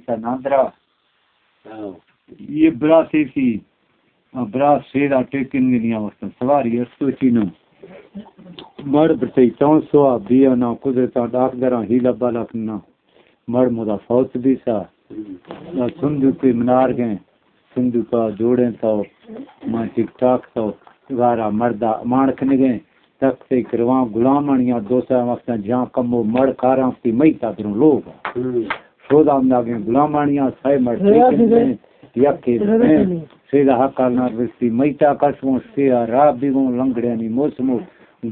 واسطہ ناندرا۔ ہاں۔ یہ براتے سی، آ، برات سیدا ٹیکن گنیا واسطہ سواری استو چینو۔ مڑ بتئی تون سوا بیا نا قدرتاں ڈاک دراں ہیلا بالا کناں۔ مڑ مدا فوت بیسا۔ ہم۔ یا صندوق پہ منار گئے۔ صندوق آ جوڑیں تو من ٹک ٹاک تو گارا مردا مانکنے گئے۔ تخت ءِ کرواں غلامانی آ دو سہ وقتاں جاں کمو مڑ کاراں وتی مئی تا دروں لوگ۔ ہم۔ شودا ہمدا گیں غلامانی آ سئے مڑ ٹیکن دیں، یکے دیں۔ سیدا حق آلنا وتی مئی تا کشوں، سیدا راہ بیگوں، لنگڑیانی موسمو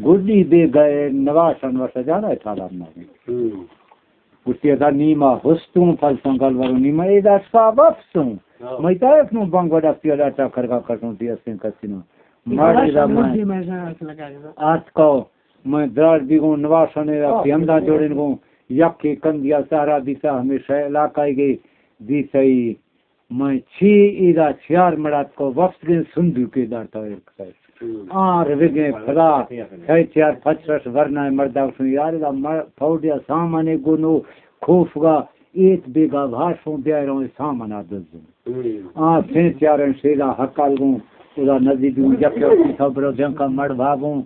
گڈی بے گئے، نواشن وش جانا ہے تھالا ہمدا گیں۔ ہم۔ گوشتی، ادا نیما ہستوں، پلساں گل وروں، نیما ادا اتکا وپسوں۔ ہاں۔ مئی تا اکنوں بانگ وڈا سی ادا ٹا کرگا کٹوں تی استیں کسی نا۔ مر ادا مئی آتکو، مئی دراج بیگوں، نواشنے را ہاں۔ پینداں جوڑن گوں، یکے کندیا سہرا دیسا، ہمیشہ علاقہ گے دیسائی۔ مئے چی ایدا چیار مڑات کو وپس گیں صندوقے دار تو ایرک سائے۔ ہم۔ آ روگیں پدا، سئے چیار پچ رش ورنا مرداں شو یار دا مر-، پوڈیا سامانے گونو کھوفگا ایت بیگا بھاشوں بیاروں سامانا دزوں۔ ہم۔ آ سئے چیار ان شیدا حقال گوں، ادا نزی دوں جکے خبر جنکا مڑ بھاگوں،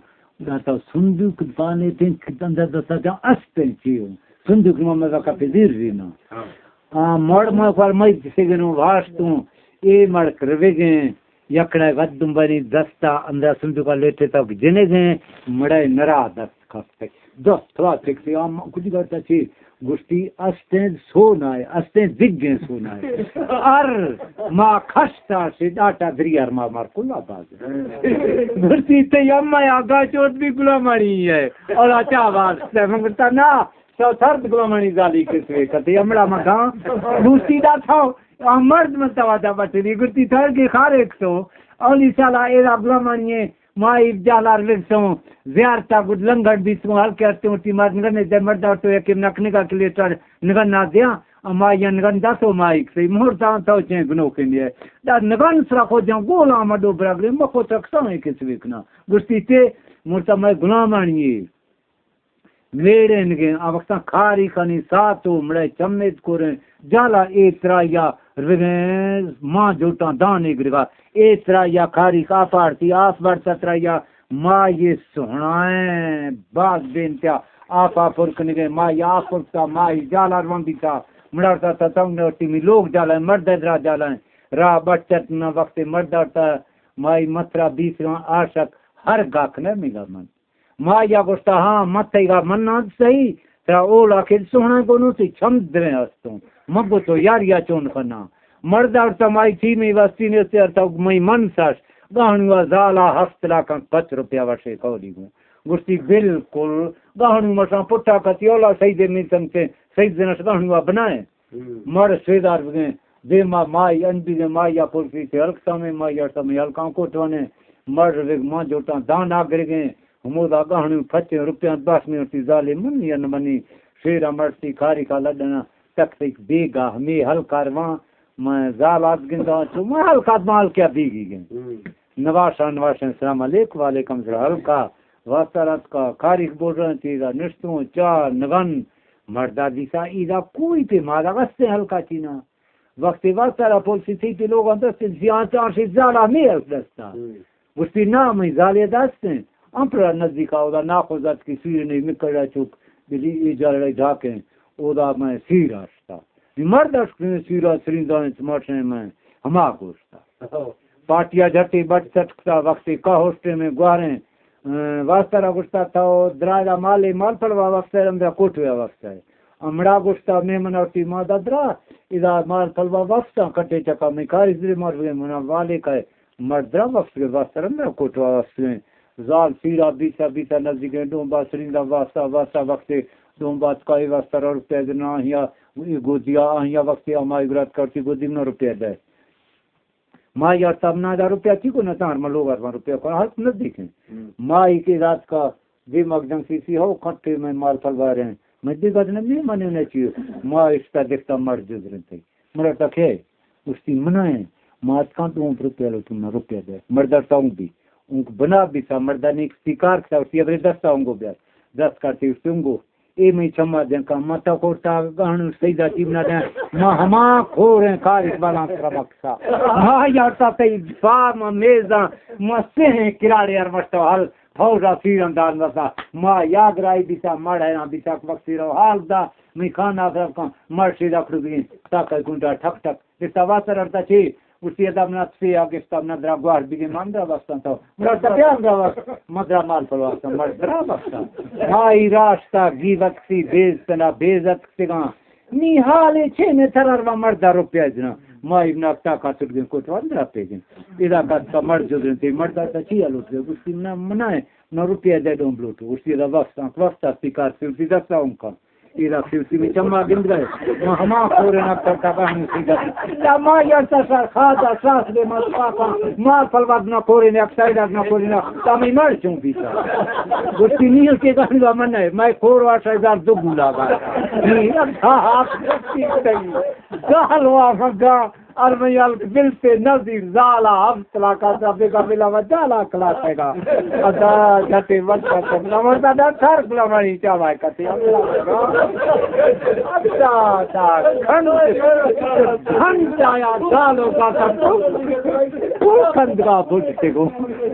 دا تو صندوق پانے تین کتن دا دستا جان استیں چیوں۔ صندوق ما مزا کپی دیر رینا۔ ہاں۔ آ، مڑ ما فرمائی سگنوں واشتوں، اے مڑ کروگیں، یکڑا گدم بنی دستا اندر صندوقا لیٹے تو جنگیں، مڑے نرا دست کپتے۔ دست تھوا تکتے، آ، ما کجی کرتا چی؟ گوشتی، استیں سونائے، استیں دگیں سونائے۔ ار ما کشتا سے ڈاٹا دری ار ما مار کلا باز۔ گوشتی، تے اما یا گا چوت بھی غلامانی ہے۔ اور اچھا واسطے، من گوشتا، نا، تو سرد گلامانی زالی کسوے کتے، امڑا مکان، دوستی دا تھا، آ مرد من توا دا بچے دی، گرتی تھر کے خارے کتو، اولی سالا ایرا گلامانی ہے، ما ایب جالار لکسوں، زیارتا گد لنگڑ بیسوں، ہلکے ارتے ہوتی مرد نگنے دے مرد تو یک نک نگا کلیٹر نگن نہ دیا، اما یا نگن دا تو ما ایک سے، مہر دا تو چین گنو کے لیے، دا نگن سرا کو جان گولا مڈو برگرے، مکو تک سو ایک سوے کنا، گرتی تے، مرتا میں گلامانی ہے۔ میڑینگیں، آ وقتاں کاری کنی ساتو مڑے چمیت کوریں، جالا اے ترایا رگیں ما جوٹاں دانے گرگا، اے ترایا کاری کا پارتی آس بڑتا ترایا ما یہ سہنائیں باز بینتیا آپا پر کنگے، ما یہ آس پرتا ما یہ جالا روان بیتا، مڑارتا تا تاؤں نوٹی می لوگ جالا، مرد درا جالا، را بچت نہ وقت مرد آرتا، مائی مترا بیسگاں عاشق ہر گاک نہ میگا من۔ ما یا گوشتا، ہاں، من تئیگا مناں صحیح، ترا اولا کہ سوہنا گونو تی چم دریں استوں۔ من گو تو یار یا چون کناں۔ مرد ارتا مائی تھی می وستی نیستے ارتا مئی من ساش۔ گاہنوا زالا ہفت لاکھاں پچ روپیہ وشے کولی گوں۔ گوشتی، بالکل۔ گاہنو مشاں پٹا کتی اولا سید می سنگتے، سید نش گاہنوا بنائیں۔ ہم۔ مڑ سیدار بگیں، دیما مائی انبیگیں، مائی یا پرسی تے ہلک سامیں، مائی یا سامیں ہلکاں کوٹوانے، مڑ رگ ماں جوٹاں دان آگرگیں، ہمودا گہنی پچیں روپیاں بس میں تی ظالم من یا نہ منی، شیرا مڑ تی کاری کا لڈنا، تک تک بیگا ہمیں ہلکار واں، میں زال آت گنداں، چو میں ہلکات مال کیا بیگی گیں۔ ہم۔ نواشاں، نواشاں، السلام علیکم، وعلیکم السلام، ہلکا، واسطہ رات کا، کاریک بول رہے ہیں، تیزا نشتوں، چا نگن، مردا دیسا، ایدا کوئی پہ مادا غستے ہلکا چینا۔ وقتی واسطہ را پولیسی تھی پہ لوگاں دستے، زیان چانشی زیادہ میں ہلک دستا۔ ہم۔ گوشتی، نا، میں زالے دستیں، امپرا نزدیک آودا، ناخوزات کی سیر نہیں، مکڑا چوک، بلی ای جالڑے ڈھاکیں، اودا میں سیر آشتا۔ مرد اشکنے سیرا سریندان چماشیں میں، ہما گوشتا۔ ہو۔ پارٹیا جھٹی بٹ چٹکتا وقتی کا ہوسٹے میں گواریں، اه، واسطہ را گوشتا تھا، او دراجا مالے مال پلوا وقت ہے، رمدا کوٹویا وقت ہے۔ امڑا گوشتا، میں منا ٹی ما دا درا، ادا مال پلوا وقتا کٹے چکا میں کاری زرے مار بگے منا والے کا ہے۔ مرد را وقت کے واسطہ رمدا کوٹوا وقت ہے۔ زال سیرا بیتا بیتا نزدیک ڈومبا سریندا واسطہ، واسطہ وقت ڈومبا تکا اے واسطہ را روپے دنا آہیا، اے گودیا آہیا وقت ہمائی گرات کرتی گودی منا روپے دے۔ ما یار تب نا دا روپیہ چی کو نہ تار ما لوگ ارباں روپیہ کو حق نہ دیکھیں۔ ہم۔ ما ایک رات کا دے مقدم سی سی ہو کھٹے میں مال پلوا رہے ہیں۔ میں دے گد نہ میں منے نہ چیو۔ ما اشتا دیکھتا مر جز رہتے۔ مرا تک ہے۔ اس تی منائیں۔ ما اتکان تو روپیہ لو تم نہ روپیہ دے۔ مردر تا اون بھی۔ اون کو بنا بھی تھا۔ مردہ نے ایک سیکار کتا۔ اس تی ابرے دستا اون کو بیا۔ دست کرتے اس تی اون کو۔ اے مئی چما دیں کا، ما تا کورتا گانو سیدا ٹیم نہ دیں، ما ہما کوریں کاری بالاں ترا بکسا۔ ما یار تا تئی پا ما میزاں، ما سہیں کراڑے ار مشتو حل، فوجا سیران دار نسا، ما یاد رائی بیتا، مڑ حیران بیتا، بکسی رو حال دا، مئی خان آخر کن، مڑ شیدا کھڑو بگین، تا کئی کنڈا ٹھک ٹھک، اس تا واتر ارتا چی، اسی ادا منا تفی آ گفتا منا درا گوار بگی من درا بستان تو۔ منا تفی آ درا بست، من درا مال پلواستا، من درا بستا۔ مائی راشتا گیبت کسی، بیز تنا بیزت کسی گان۔ نی حالی چی میں ترار و مردا روپیا جنا۔ مائی منا تا کا سٹ گن کوٹ وان درا پیجن۔ ادا کا تا مرد جو گن تی مردا تا چی لوٹ گئے۔ گوشتی منا منا ہے، منا روپیا دے ڈون بلوٹو۔ گوشتی ادا بستان، بستا تی کار سی، اسی دستا ان کا۔ ایرا سیوسی میں چما گند گئے۔ ما ہما کورے نہ کرتا کہ ہم سیدھا۔ یا ما یا تا سر خاطا ساس دے ما پاپا۔ ما پلواد نہ کورے نہ، اکسائیڈ نہ کورے نہ۔ تا میں مر چوں بیتا۔ گوشتی نیل کے گنگا من ہے۔ میں کور واشا ہزار دو گولا گا۔ نہیں، اب تھا آپ گال وا گا۔ ارمیال بلتے نذیر زالا ہفت لاکھ آتا بیگا بلا و دالا کلاس ہے گا۔ ادا جتے وقت پر نمردا دا تھر گلامانی چاوائے کتے۔ ادا دا گھن، گھن چایا دالو کا سب تو کندگا بجتے گو۔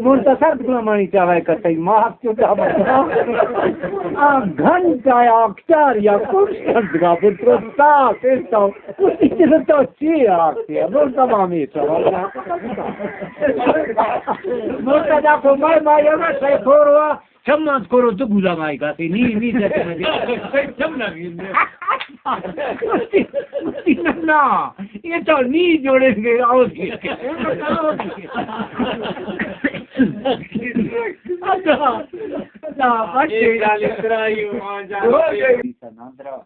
من تا سرد گلامانی چاوائے کتے۔ ماہ چوٹا بنا۔ آ گھن چایا اختیار یا کچھ کندگا بجتے۔ تا سیستا اسی چیز تو چی آختی ہے؟ بول تمامی تو۔ مرتضی کو میں، ما یو نا سے کورو، چمنز کورو تو گولا مائی کا سی، نی، نی جاتے میں۔ چمنا بھی۔ اسی، اسی نا، یہ تو نی جوڑیں گے، اور اچھا، اچھا، بس۔ یہ گالی ترائی ہو، وہاں جا۔